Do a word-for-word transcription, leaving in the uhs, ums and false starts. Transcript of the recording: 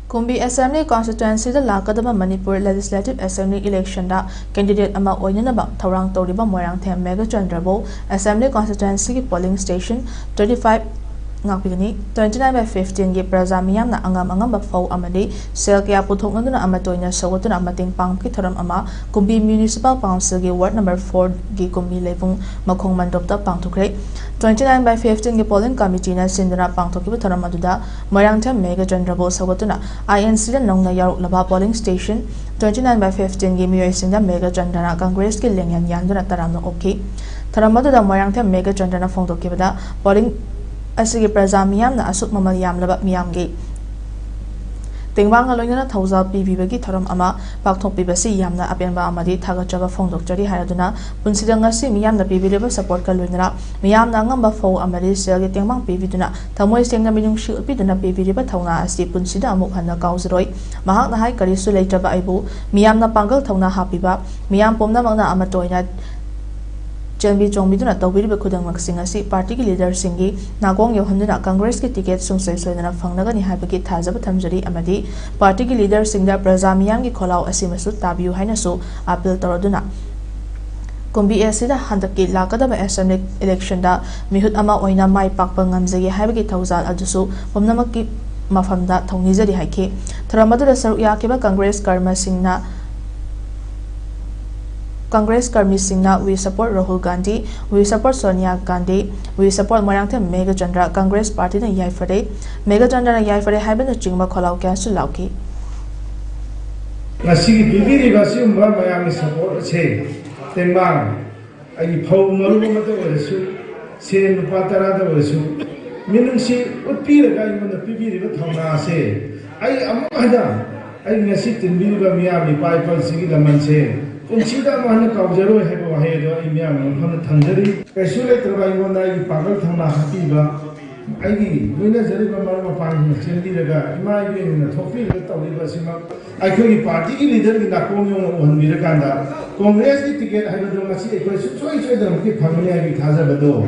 ꯀꯨꯝꯕꯤ Assembly Constituencyꯗ ꯂꯥꯛꯀꯗꯕ Manipur Legislative Assembly Electionꯗ candidate ꯑꯃ ꯑꯣꯏꯅꯅꯕ ꯊꯧꯔꯥꯡ ꯇꯧꯔꯤꯕ Moirangthem ꯃꯦꯘꯆꯟꯗ꯭ꯔꯕꯨ Assembly Constituencyꯒꯤ polling station twenty five ꯉꯥꯛꯄꯤꯒꯅꯤ꯫ Twenty nine by fifteenꯒꯤ ꯄ꯭ꯔꯖꯥ ꯃꯤꯌꯥꯝꯅ ꯑꯉꯝ ꯑꯉꯝꯕ ꯐꯧ ꯑꯃꯗꯤ ꯁꯦꯜ ꯀꯌꯥ ꯄꯨꯊꯣꯛꯅꯗꯨꯅ ꯑꯃꯠꯇ ꯑꯣꯏꯅ ꯁꯧꯒꯠꯇꯨꯅ ꯃꯇꯦꯡ ꯄꯥꯡꯕꯒꯤ ꯊꯧꯔꯝ ꯑꯃ ꯀꯨꯝꯕꯤ Municipal Councilꯒꯤ Ward number fourꯒꯤ ꯀꯨꯝꯕꯤ ꯂꯩꯕꯨꯡ ꯃꯈꯣꯡ ꯃꯟꯗꯣꯞꯇ ꯄꯥꯡꯊꯣꯛꯈ꯭ꯔꯦ꯫ Twenty nine by fifteenꯒꯤ polling committeeꯅ ꯁꯤꯟꯗꯨꯅ ꯄꯥꯡꯊꯣꯛꯈꯤꯕ ꯊꯧꯔꯝ ꯑꯗꯨꯗ ꯃꯣꯏꯔꯥꯡꯊꯦꯝ ꯃꯦꯘꯆꯟꯗ꯭ꯔꯕꯨ ꯁꯧꯒꯠꯇꯨꯅ INCꯗ ꯅꯧꯅ ꯌꯥꯎꯔꯛꯂꯕ polling station twenty nine by fifteenꯒꯤ ꯃꯤꯑꯣꯏꯁꯤꯡꯗ ꯃꯦꯘꯆꯟꯗ꯭ꯔꯅ Congressꯀꯤ ꯂꯦꯡꯌꯥꯟ ꯌꯥꯟꯗꯨꯅ ꯇꯔꯥꯝꯅ ꯑꯣꯛꯈꯤ꯫ ꯊꯧꯔꯝ ꯑꯗꯨꯗ ꯃꯣꯏꯔꯥꯡꯊꯦꯝ ꯃꯦꯘꯆꯟꯗ꯭ꯔꯅ ꯐꯣꯡꯗꯣꯛꯈꯤꯕꯗ, polling ꯑꯁꯤꯒꯤ ꯄ꯭ꯔꯖꯥ ꯃꯤꯌꯥꯝꯅ ꯑꯁꯨꯛ ꯃꯃꯜ ꯌꯥꯝꯂꯕ ꯃꯤꯌꯥꯝꯒꯤ ꯇꯦꯡꯕꯥꯡꯒ ꯂꯣꯏꯅꯅ ꯊꯧꯖꯥꯜ ꯄꯤꯕꯤꯕꯒꯤ ꯊꯧꯔꯝ ꯑꯃ ꯄꯥꯡꯊꯣꯛꯄꯤꯕꯁꯤ ꯌꯥꯝꯅ ꯑꯄꯦꯟꯕ ꯑꯃꯗꯤ ꯊꯥꯒꯠꯆꯕ ꯐꯣꯡꯗꯣꯛꯆꯔꯤ ꯍꯥꯏꯔꯗꯨꯅ, ꯄꯨꯟꯁꯤꯗ ꯉꯁꯤ ꯃꯤꯌꯥꯝꯅ ꯄꯤꯕꯤꯔꯤꯕ supportꯀ ꯂꯣꯏꯅꯅ ꯃꯤꯌꯥꯝꯅ ꯑꯉꯝꯕ ꯐꯧ ꯑꯃꯗꯤ ꯁꯦꯜꯒꯤ ꯇꯦꯡꯕꯥꯡ ꯄꯤꯕꯤꯗꯨꯅ ꯊꯃꯣꯏ ꯁꯦꯡꯅ ꯃꯤꯅꯨꯡꯁꯤ ꯎꯠꯄꯤꯗꯨꯅ ꯄꯤꯕꯤꯔꯤꯕ ꯊꯧꯅꯥ ꯑꯁꯤ ꯄꯨꯟꯁꯤꯗ ꯑꯃꯨꯛ ꯍꯟꯅ ꯀꯥꯎꯖꯔꯣꯏ꯫ ꯃꯍꯥꯛꯅ ꯍꯥꯏ, ꯀꯔꯤꯁꯨ ꯂꯩꯇ꯭ꯔꯕ ꯑꯩꯕꯨ ꯃꯤꯌꯥꯝꯅ ꯄꯥꯡꯒꯜ ꯊꯧꯅꯥ ꯍꯥꯞꯄꯤꯕ, ꯃꯤꯌꯥꯝ ꯄꯨꯝꯅꯃꯛꯅ ꯑꯃꯠꯇ ꯑꯣꯏꯅ ꯆꯦꯟꯕꯤ ꯆꯣꯡꯕꯤꯗꯨꯅ ꯇꯧꯕꯤꯔꯤꯕ ꯈꯨꯗꯤꯡꯃꯛꯁꯤꯡ ꯑꯁꯤ partyꯒꯤ leaderꯁꯤꯡꯒꯤ ꯅꯥꯀꯣꯡ ꯌꯧꯍꯟꯗꯨꯅ Congressꯀꯤ ticket ꯁꯨꯡꯁꯣꯏ ꯁꯣꯏꯗꯅ ꯐꯪꯂꯒꯅꯤ ꯍꯥꯏꯕꯒꯤ ꯊꯥꯖꯕ ꯊꯝꯖꯔꯤ ꯑꯃꯗꯤ partyꯒꯤ leaderꯁꯤꯡꯗ ꯄ꯭ꯔꯖꯥ ꯃꯤꯌꯥꯝꯒꯤ ꯈꯣꯜꯂꯥꯎ ꯑꯁꯤꯃꯁꯨ ꯇꯥꯕꯤꯌꯨ ꯍꯥꯏꯅꯁꯨ appeal ꯇꯧꯔꯗꯨꯅ, ꯀꯨꯝꯕꯤ ꯑꯁꯤꯗ ꯍꯟꯗꯛꯀꯤ ꯂꯥꯛꯀꯗꯕ Assembly electionꯗ ꯃꯤꯍꯨꯠ ꯑꯃ ꯑꯣꯏꯅ ꯃꯥꯏ ꯄꯥꯛꯄ ꯉꯝꯖꯒꯦ ꯍꯥꯏꯕꯒꯤ ꯊꯧꯖꯥꯜ ꯑꯗꯨꯁꯨ ꯄꯨꯝꯅꯃꯛꯀꯤ ꯃꯐꯝꯗ ꯊꯧꯅꯤꯖꯔꯤ ꯍꯥꯏꯈꯤ꯫ ꯊꯧꯔꯝ ꯑꯗꯨꯗ ꯁꯔꯨꯛ ꯌꯥꯈꯤꯕ Congress ꯀꯔꯃꯁꯤꯡꯅ Congress ꯀꯔꯃꯤꯁꯤꯡꯅ "We support Rahul Gandhi, we support Sonia Gandhi, we support Moirangthem Meghachandra, Congress partyꯅ ꯌꯥꯏꯐꯔꯦ, ꯃꯦꯘꯆꯟꯗ꯭ꯔꯅ ꯌꯥꯏꯐꯔꯦ" ꯍꯥꯏꯕꯅꯆꯤꯡꯕ ꯈꯣꯜꯂꯥꯎ ꯀꯌꯥꯁꯨ ꯂꯥꯎꯈꯤ꯫ ꯉꯁꯤꯒꯤ ꯄꯤꯕꯤꯔꯤꯕ ꯑꯁꯤꯒꯨꯝꯕ ꯃꯌꯥꯝꯒꯤ support ꯑꯁꯦ, ꯇꯦꯡꯕꯥꯡ, ꯑꯩꯒꯤ ꯐꯧ ꯃꯔꯨꯝ ꯑꯃꯗ ꯑꯣꯏꯔꯁꯨ, ꯁꯦꯟ ꯂꯨꯄꯥ ꯇꯔꯥꯗ ꯑꯣꯏꯔꯁꯨ, ꯃꯤꯅꯨꯡꯁꯤ ꯎꯠꯄꯤꯔꯒ ꯑꯩꯉꯣꯟꯗ ꯄꯤꯕꯤꯔꯤꯕ ꯊꯧꯅꯥ ꯑꯁꯦ ꯑꯩ ꯑꯃꯨꯛ ꯍꯟꯅ, ꯑꯩ ꯉꯁꯤ ꯇꯤꯟꯕꯤꯔꯤꯕ ꯃꯤꯌꯥꯝ, ꯏꯄꯥ ꯏꯄꯥꯁꯤꯒꯤ ꯂꯃꯟꯁꯦ ꯄꯨꯟꯁꯤꯗ ꯑꯃꯨꯛ ꯍꯟꯅ ꯀꯥꯎꯖꯔꯣꯏ ꯍꯥꯏꯕ ꯋꯥꯍꯩ ꯑꯗꯣ ꯑꯩ ꯃꯤꯌꯥꯝꯒꯤ ꯃꯐꯝꯗ ꯊꯝꯖꯔꯤ꯫ ꯀꯩꯁꯨ ꯂꯩꯇ꯭ꯔꯕ ꯑꯩꯉꯣꯟꯗ ꯑꯩꯒꯤ ꯄꯥꯡꯒꯜ ꯊꯧꯅꯥ ꯍꯥꯞꯄꯤꯕ, ꯑꯩꯒꯤ ꯂꯣꯏꯅꯖꯔꯤꯕ ꯃꯔꯨꯞ ꯃꯄꯥꯡꯁꯤꯡꯅ ꯆꯦꯟꯕꯤꯔꯒ, ꯏꯃꯥ ꯏꯕꯦꯟꯁꯤꯡꯅ ꯊꯣꯛꯄꯤꯔꯒ ꯇꯧꯔꯤꯕ ꯑꯁꯤꯃꯛ ꯑꯩꯈꯣꯏꯒꯤ partyꯒꯤ leaderꯒꯤ ꯅꯥꯀꯣꯡ ꯌꯧꯅ ꯎꯍꯟꯕꯤꯔꯀꯥꯟꯗ, Congressꯀꯤ ticket ꯍꯥꯏꯕꯗꯨ ꯉꯁꯤ ꯑꯩꯈꯣꯏ ꯁꯨꯡꯁꯣꯏ ꯁꯣꯏꯗꯅꯃꯛꯀꯤ ꯐꯪꯒꯅꯤ ꯍꯥꯏꯕꯒꯤ ꯊꯥꯖꯕꯗꯣ